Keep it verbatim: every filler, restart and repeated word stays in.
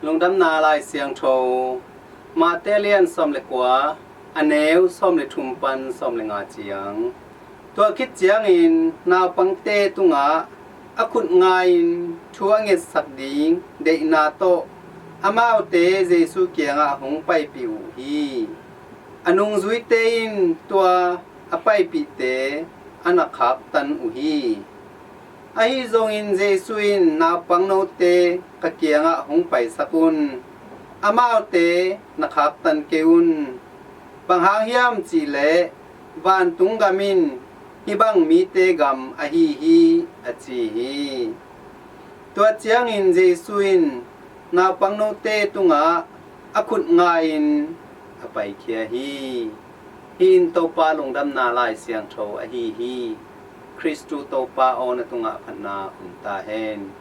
Lungdamna Lai Siangtho, Mate lian sawm le kua, a neu sawm le thum pan sawm le nga ciang. Tua khit ciangin naupangte tungah a khut ngai-in thu a ngetsak ding deihna tawh amaute Jesu kiangah hong paipih uh hi. A nungzuite in tua a paipihte a na khaktan uh hi. Ahi zongin Jesu in, "Naupangnote ka kiangah hong paisak un, amaute na khaktan kei un. Bang hang hiam cihleh vantung gam in hih bang mite gam ahi hi," a ci hi. Tua ciangin Jesu in naupangnote tungah a khut ngai-in a paikhia hi. Hih in Topa Lungdamna Lai Siangtho ahi hi. Khristu Topa aw, na tungah phatna om ta hen.